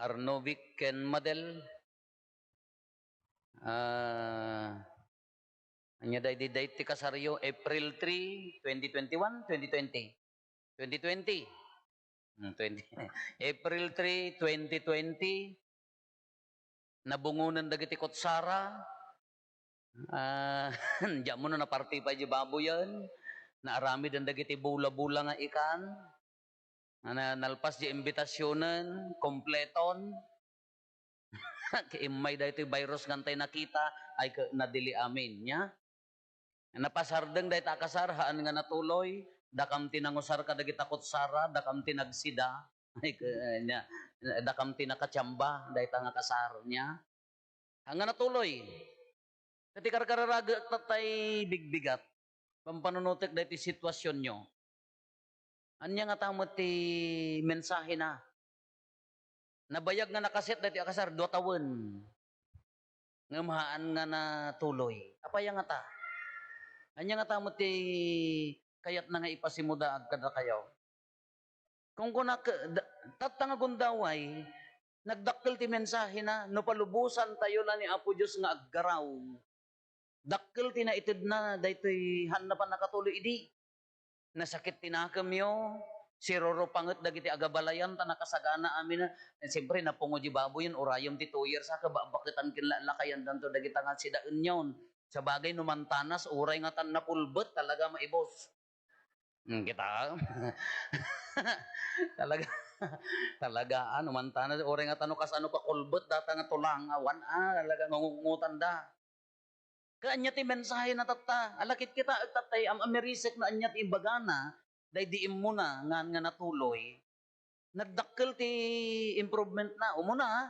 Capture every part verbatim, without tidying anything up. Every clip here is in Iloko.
Arnovic ken Madel. Ah, ania daydi date ti kasaryo? April three, twenty twenty-one, twenty twenty? Twenty twenty. Hmm, twenty. April three, twenty twenty. Nabungonen dagiti kutsara. Ah, diammo no naparti pay di baboyen. Naaramiden dagiti bula-bula nga ikan. Na, nalpas di imbitasionen, kompleton. Immay daytoy virus nga antay nakita, ay ke-, nadili amin, nia? Napasardeng dayta a kasar, haan nga natuloy, dakam ti nangusar kadagita kutsara, dakam ti nagsida, ay ke-, nia, dakam ti nakatiamba, dayta nga kasar, nia? Haan nga natuloy. Ket ti karkararagek tattay bigbigat. Pampanunotek daytoy situasionyo. Ania ngata met ti mensahena? Nabayag nga nakaset daytoy a kasar, dua tawen. Ngem haan nga natuloy. Apay ngata? Ania ngata met ti kayatna nga ipasimudaag kadakayo? Kunkunak, da-, tatta nga gundaway, nagdakkel ti mensahena, no palubosantayo la ni Apo Dios nga aggaraw. Dakkel ti naitedna daytoy haan a pannakatuloy idi. Nasakit ti nakemyo, sirurupanget dagiti agabalayan ta nakasagana amin. Eh, siyempre, napungo di baboyen, urayem ti two years, a, kababaketan ken la-, lakayandanto dagita nga sidaenyon. Sabagay, no mantanas, uray nga tan napulbet, talaga maibos. Hmm, kita? Talaga, talaga, ano, mantanas, uray nga tano kasano ka kulbet, data nga tulang, awan, ah, talaga, ngungungutan da. Ka anya ti mensahe na tatta? Alakit kita, tattay, am-, amirisek na anya ti ibagana, daydi immuna, ngan nga natuloy. Nagdakkel ti improvement na. Umuna, ah.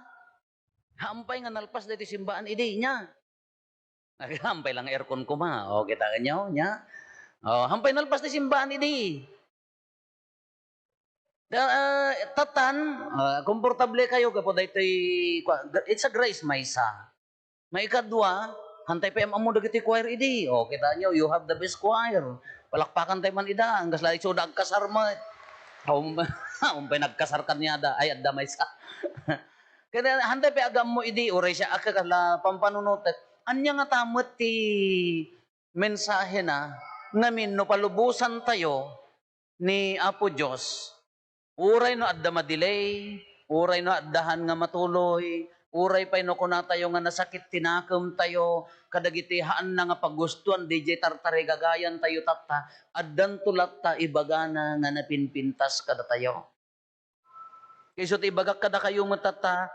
Hampay nga nalpas daydi simbaan, idi, nya. Hampay lang aircon kuma. O, kita nyo, nya? O, hampay nalpas ti simbaan idi. Da, ah, tatan, ah, komportable kayo gapu daytoy, kwa, it's a grace, maysa. Maikadua, hantay pay am-ammo dagiti choir idi. O, kita nyo, you have the best choir. Palakpakan tayo man ida, anggas la isuda agkasar met. Um, umpay nagkasar kaniada, ay, adda maysa. Kaya hantay pay agammo idi, uray siya, akka kasla pampanunutek. Anya nga tamet ti mensahena, ngamin no palubosan tayo ni Apo Dios, uray no adda madelay, uray no adda haan nga matuloy, uray pay no kunatayo nga nasakit ti nakem tayo, kadagiti haanna nga pagustuan, didiay tartarigagayan tayo tatta, addanto latta ibagana nga napinpintas kadatayo. Kayso ti ibagak kadakayo met tatta,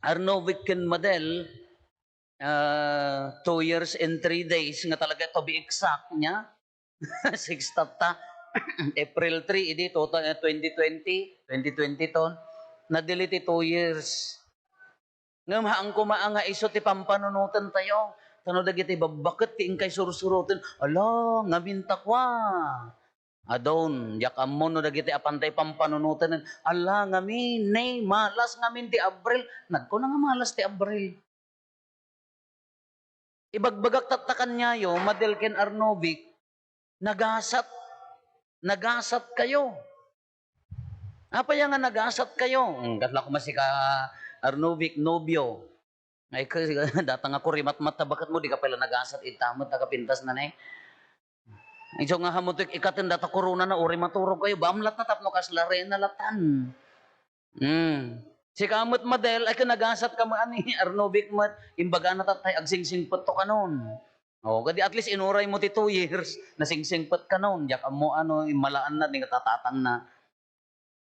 Arnovic ken Madel, ah, two years and three days nga talaga, to be exact, nya? Six tatta. April three, idi, tota-, eh, twenty twenty, twenty twenty ton. Nadili ti two years. Ngem haan koma nga isu ti pampanunoten tayo. Tano dagiti babbaket ti inkay sursuroten. Ala, ngamin ta kua. Adon, diak ammo no dagiti apantay pampanunoten. Ala, ngamin, ne, malas ngamin ti Abril. Nagkuna nga malas ti Abril. Ibagbagak tatta kaniayo, Madel ken Arnovic, nagasat, nagasat kayo. Apay nga nagasat kayo? Hmm, kasla koma sika, Arnovic, nobio. Ay, ka-, data nga kurimatmat ta baket mo, di ka pala nagasat, ita met, nakapintas na, ne? Isu nga hamutik ikaten data korona na, uri maturog kayo, bam latta tapno kasla rena latan. Hmm. Sika met, Madel, ay, kinagasat ka mo, ani, Arnovic met, imbagana tattay, agsingsingpet to kanon. O, kadi at least inuray mo ti two years, nasingsingpet kanon, diak ammo, ano, immalaan na, di nga tatatang na.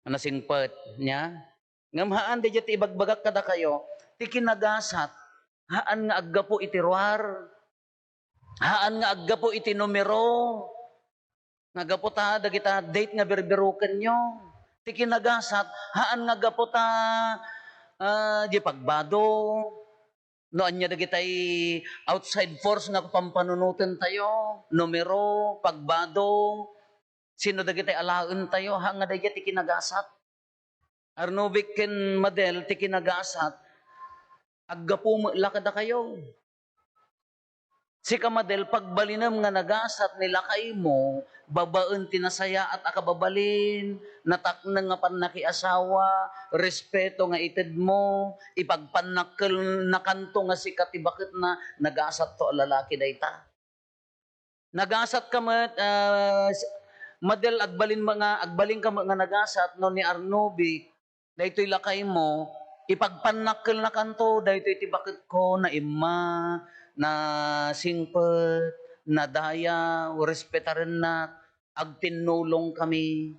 Nasingpet, nya? Ngem haan, daydiay ti ibagbagak kadakayo, ti kinagasat, haan nga aggapu iti ruar, haan nga aggapu iti numero, nga gapu ta dagita date nga birbirukenyo. Ti kinagasat, haan nga gapu ta, ah, di pagbado. No anya dagitay outside force nga pampanunoten tayo, numero, pagbado, sino dagitay alaen tayo, haan nga daydiay ti kinagasat. Arnovic ken Madel ti kinagasat, aggapu met la kadakayo. Sika, Madel, pagbalinem nga nagasat ni lakaymo, babaen ti nasayaat a kababalin, natakneng nga pannakiasawa, respeto nga itedmo, ipagpannakkelnakanto nga sika ti baketna, nagasatto a lalaki dayta. Nagasatka met, ah, s-, Madel, agbalin nga, agbalinka met nga nagasat no ni Arnubik, daytoy lakaymo, ipagpannakkelnakanto, daytoy ti baketko, naimma, nasingpet, nadayaw, respetarennak, agtinnulongkami.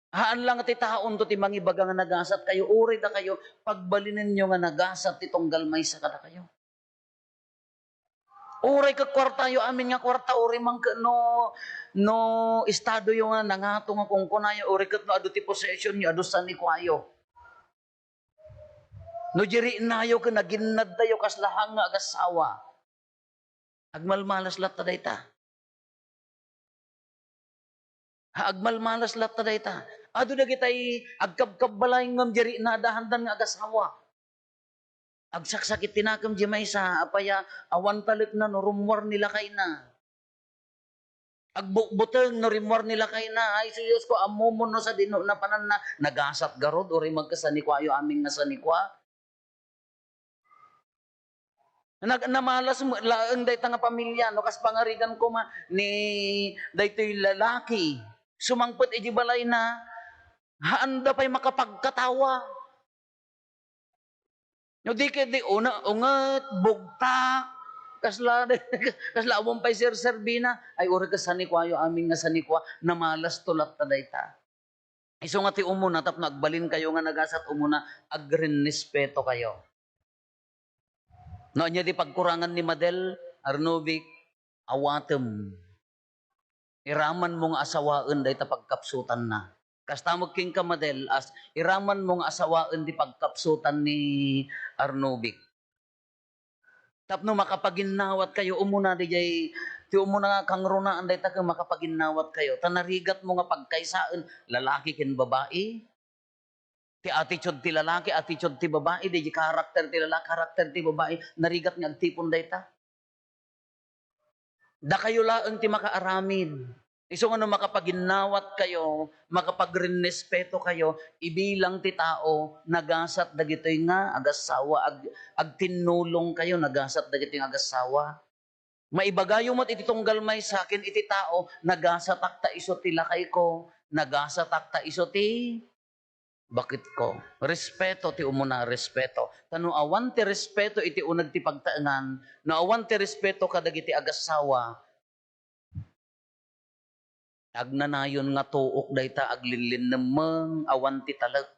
Haan lang ti taonto ti mangibaga nga nagasatkayo, uray dakayo, pagbalinenyo nga nagasat ti tunggal maysa kadakayo. Uray ket kuartayo, amin nga kuarta, uray man ket no, no estadoyo nga nangato nga kunkunayo, uray ket no adu ti possessionyo, adu sanikuayo. No di riknayo ken naginnadtayo, kasla haan nga agassawa. Agmalmalas latta dayta. Ha, agmalmalas latta dayta. Adu dagitay agkabkabbalay ngem di riknada, haandan nga agassawa. Agsaksakit ti nakem di maysa, apay a, awan talekna no rummuar ni lakayna. Agbutbuteng no rimmuar ni lakayna. Ay, sus, Diosko, ammom no sadino napananna. Nagasat garud, uray man ket sanikuayo amin nga sanikua. Nag-, namalas met laeng dayta nga pamilia, no kas pangarigan koma ni daytoy lalaki, sumangpet iti balayna, haanda pay makapagkatawa. No di ket di una, unget, bugtak, kasla, kasla awan pay serserbina. Ay, uray ket sanikuayo amin nga sanikua, namalasto latta dayta. Isu nga ti umuna, tapno agbalinkayo nga nagasat umuna, agrinrespetokayo. No ania di pagkurangan ni Madel, Arnubik, awatem. Iramanmo nga asawaen dayta pagkapsutanna. Kasta met kenka, Madel, as iramanmo nga asawaen ti pagkapsutan ni Arnubik. Tapno makapaginnawatkayo, umuna diay, ti umuna nga kangrunaan dayta ket makapaginnawatkayo. Ta narigatmo nga pagkaysaen, lalaki ken babai. Ti attitude ti lalaki, attitude ti babai, diay karakter ti lalaki, karakter ti babai, narigat nga agtipon dayta. Dakayo laeng ti makaaramid. Isu nga no makapaginnawatkayo, makapagrinrespetokayo, ibilang ti tao, nagasat dagitoy nga agassawa, ag-, agtinnulongkayo, nagasat dagitoy nga agassawa. Maibagayo met iti tunggal maysa ken iti tao, nagasatak ta isu ti lakayko, nagasatak ta isu ti baketko. Respeto ti umuna, respeto. Ta no awan ti respeto iti uneg ti pagtaengan, no awan ti respeto kadagiti agassawa, agnanayon nga tuok dayta, aglinlinnemmeng, awan ti talek.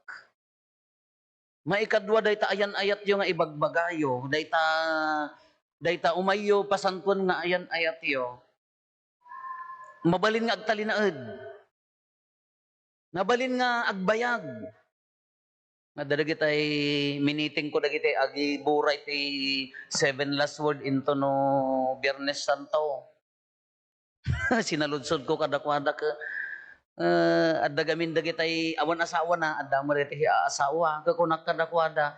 Maikadua, dayta ayan-ayatyo nga ibagbagayo, dayta, dayta umayyo pasantoen nga ayan-ayatyo, mabalin nga agtalinaed. Mabalin nga agbayag. Adda dagitay minitingko dagiti agiburay ti seven last word into no Biernes Santo. Sinaludsodko kadakuada ket, eh, adda gamin dagitay awan asawana, adda met dagiti aasawa. Ket kunak kadakuada,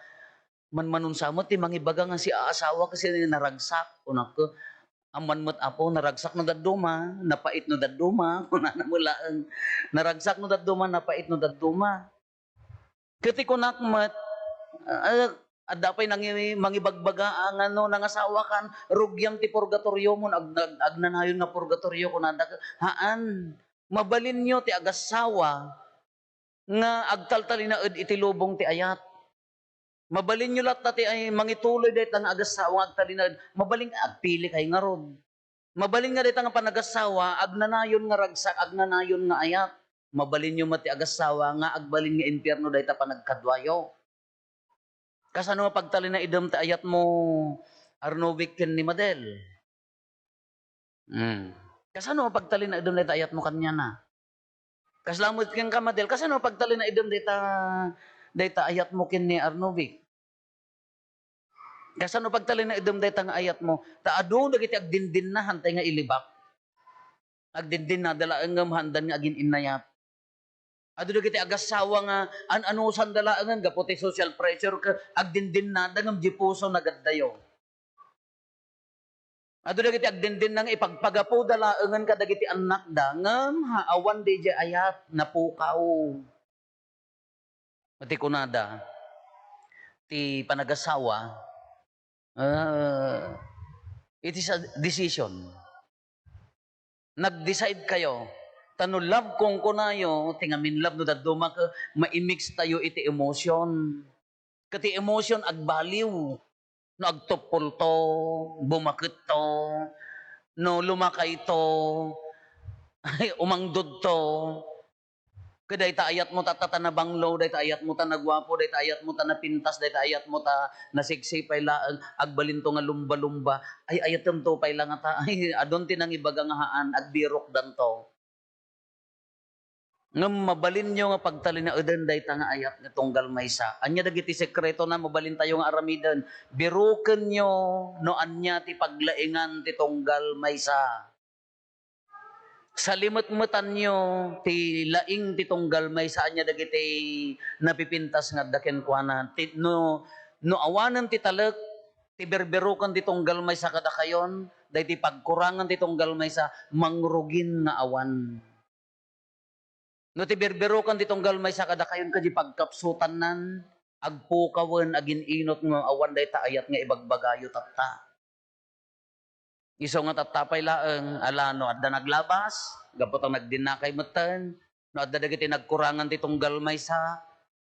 "Manmanunsa met ti mangibaga nga si aasawa ket sino naragsak?" Kunak ket, "Amman met, Apo, naragsak no dadduma, napait no dadduma," kunana met laeng. "Naragsak no dadduma, napait no dadduma." Ket ti kunak met, ah, adda pay nangi-, mangibagbaga, ah, nga no nangasawakan, rugiam ti purgatorio mo, ag-, ag-, agnanayon nga purgatorio, kunada, haan. Mabalinyo ti agassawa nga agtaltalinaed iti lubong ti ayat. Mabalinyo latta ti ay mangituloy dayta nga agassawa nga agtalinaed, mabalin nga agpili kay ngarud. Mabalin nga dayta nga panagassawa, agnanayon nga ragsak, agnanayon nga ayat. Mabalinyo met ti agassawa nga agbalin nga impierno dayta panagkaduayo. Kasano nga pagtalinaedem ti ayatmo, Arnubik ken ni Madel? Hmm. Kasano nga pagtalinaedem dayta ayatmo kaniana? Kasla met kenka, Madel, kasano nga pagtalinaedem dayta, dayta ayatmo ken ni Arnubik? Kasano pagtalinaedem dayta nga ayatmo? Ta adu dagiti agdindinna, haantay nga ilibak. Agdindinnada laeng ngem haandan nga agin-innayat. Adu dagiti agassawa nga an-anusanda laengen gapu ti social pressure ket agdindinnada ngem di puso nagaddayo. Adu dagiti agdindinna nga ipagpagapuda laengen kadagiti annakda, ngem ha awan diay ayat, napukaw. Iti kunada, ti panagasawa, ah, it is a decision. Nag-decide kayo. Ta no love kong kunayo, ti ngamin love no dadduma ket maimix tayo iti emotion. Ket ti emotion agbaliw. No agtuppolto, bumaketto, no lumakayto, umangdodto, ket dayta ayatmo tatta ta nabanglo, dayta ayatmo ta naguapo, dayta ayatmo ta napintas, dayta ayatmo ta naseksi pay laeng, agbalinto nga lumba-lumba. Ay, ayatemto pay la ngata. Ay, adun ti nangibaga nga haan, agbirokdanto. Ngem mabalinyo nga pagtalinaeden dayta nga ayat nga tunggal maysa. Ania dagiti sekretona mabalintayo nga aramiden? Birokenyo no ania ti paglaingan ti tunggal maysa. Salimetmetanyo ti laing ti tunggal maysa. Ania dagiti napipintas nga adda kenkuana? Ti, no, no awanen ti talek, ti berberoken ti tunggal maysa kadakayon, daydi pagkurangan ti tunggal maysa, mangrugin nga awan. No ti berberoken ti tunggal maysa kadakayon ket di pagkapsutannan, agpukawen, agin-inot nga awan dayta ayat nga ibagbagayo tatta. Isu nga tatta pay laeng, ala no adda naglabas, gapu ta nagdinnakay metten, no adda dagiti nagkurangan ti tunggal maysa,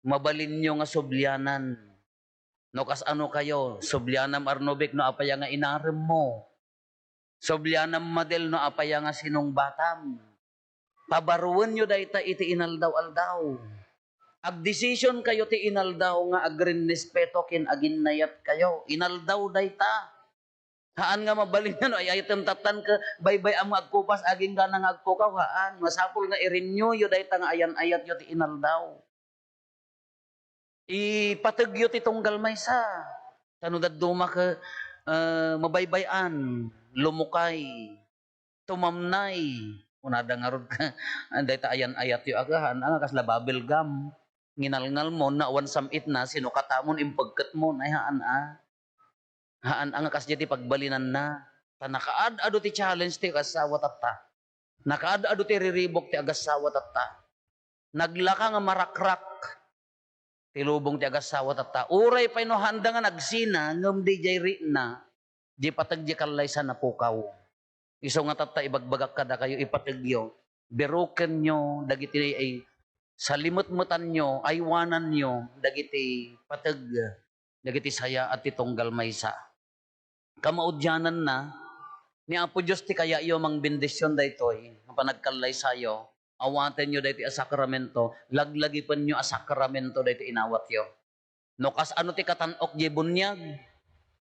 mabalinyo nga sublianan. No kas-ano kayo, sublianam Arnubek no apaya nga inaremmo. Sublianam Madel no apaya nga sinungbatam. Pabaruenyo dayta iti inaldaw-aldaw. Agdesisyon kayo ti inaldaw nga agrinrespeto ken aginnayat kayo. Inaldaw dayta. Haan nga mabalin nga no ay-ayatem tattan ket baybay-am nga agkupas, agingga nga agpukaw, haan. Masapul nga i-renew yo dayta nga ayan-ayatyo ti inaldaw. Ipategyo ti tunggal maysa. Ta no dadduma ket, eh, mabaybay-an, lumukay, tumamnay. Kunada ngarud, dayta ayan-ayatyo, aga, haan nga kasla bubble gum. Nginalngalmo, no awan sam-itna, sinukatamon, impegketmo, ay, haan a. Haan a nga kasdiay ti pagbalinanna. Ta nakaad-adu ti challenge ti agassawa tatta. Nakaad-adu ti riribuk ti agassawa tatta. Naglaka nga marakrak ti lubong ti agassawa tatta. Uray pay no haanda nga nagsina, ngem diay riitna, diay pateg diay kallaysa napukaw. Isu nga tatta, ibagbagak kadakayo, ipategyo, birokenyo dagiti, ay, salimetmetanyo, aywananyo dagiti pateg, dagiti sayaat ti tunggal maysa. Kamaudiananna, ni Apo Dios ti kayatyo a mangbendision daytoy nga panagkallaysayo, awatenyo daytoy a sakramento, laglagipenyo a sakramento daytoy inawatyo. No kas-ano ti katan-ok diay buniag,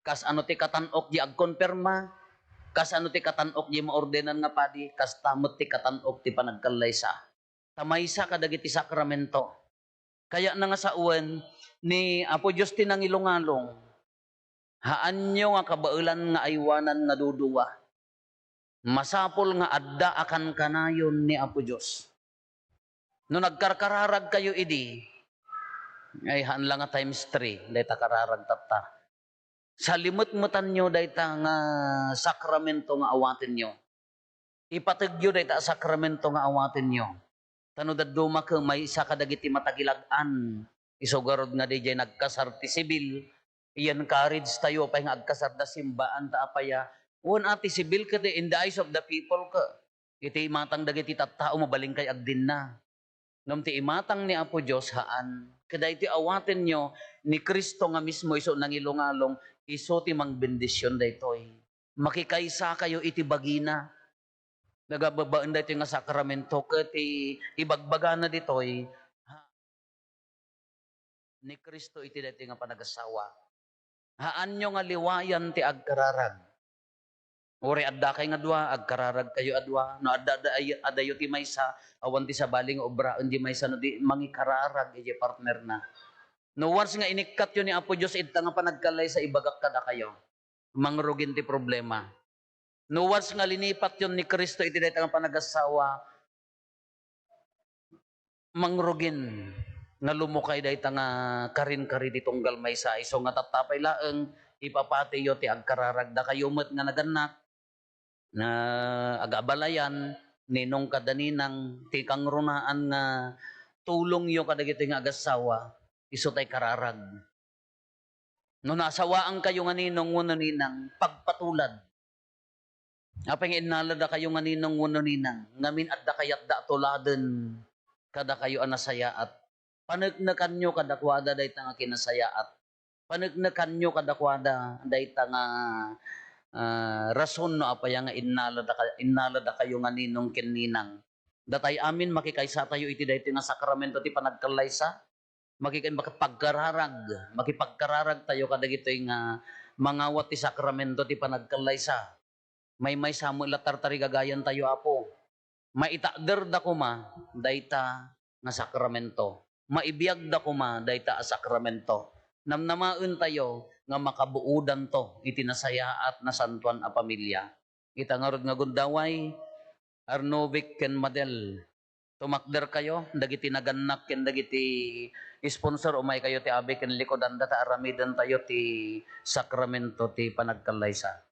kas-ano ti katan-ok diay agkonfirma, kas-ano ti katan-ok diay maordenan nga padi, kasta met ti katan-ok ti panagkallaysa. Ta maysa kadagiti sakramento. Kayatna nga sawen ni Apo Dios ti nangilungalong. Haanyo nga kabaelan nga aywanan nga duduwa. Masapul nga adda a kankanayon ni Apo Dios. No nagkarkararag kayo idi, ay, haan la nga times three, dayta kararag tatta. Salimetmetanyo dayta nga sakramento nga awatenyo. Ipategyo dayta a sakramento nga awatenyo. Ta no dadduma ket maysa kadagiti matagilag-an, isu garud nga diay nagkasar ti sibil, i-encourage tayo pay nga agkasarda, simbaan ta apaya. Wen a, ti sibil ket in the eyes of the people ket iti imatang dagiti tattao, mabalin kay agdinna. Ngem ti imatang ni Apo Dios, haan. Ket daytoy awatenyo, ni Cristo nga mismo isu nangilungalong, isu ti mangbendision daytoy. Makikaysakayo iti bagina. Nagababaen daytoy nga sakramento ket ti ibagbagana ditoy, ha, ni Cristo iti daytoy nga panagasawa. Haanyo nga liwayan ti agkararag. Uray adda kay nga dua, agkararag kayo a dua. No adda, adda, ay-, adayo ti maysa, awan ti sabali nga obraen di maysa no di mangikararag iti partnerna. No once nga inikkatyo ni Apo Dios ita nga panagkallaysa, ibagak kadakayo, mangrugin ti problema. No once nga linipatyon ni Cristo iti dayta nga panagasawa, mangrugin nga lumukay dayta nga karinkari ti tunggal maysa. Isu nga tatta pay laeng, ipapatiyo ti agkararag. Dakayo met nga nagannak, na agabalayan, ninong kada ninang, ti kangrunaan nga tulongyo kadagitoy nga agassawa, isu tay kararag. No nasawaankayo nga ninong wenno ninang, pagpatulad. Apay nga innaladakayo nga ninong wenno ninang, ngamin adda kayatda a tuladen kadakayo a nasayaat. Paneknekanyo kadakuada dayta nga kinasayaat. Paneknekanyo kadakuada dayta nga, ah, rason no apay nga innaladaka-, innaladakayo nga ninong ken ninang. Datay amin makikaysatayo iti daytoy nga sakramento ti panagkallaysa. Makikay-, makipagkararag, makipagkararag tayo kadagitoy nga mangawat ti sakramento ti panagkallaysa. Maymaysa met la tartarigagayan tayo, Apo. Maitakderda koma dayta nga sakramento. Maibiyagda koma dayta a sakramento. Namnamaen tayo nga makabuodanto iti nasayaat, nasantoan a pamilia. Ita ngarud nga gundaway, Arnovic ken Madel, tumakderkayo, dagiti nagannak ken dagiti sponsor, umaykayo ti abi ken likudanda ta aramidentayo ti sakramento ti panagkallaysa.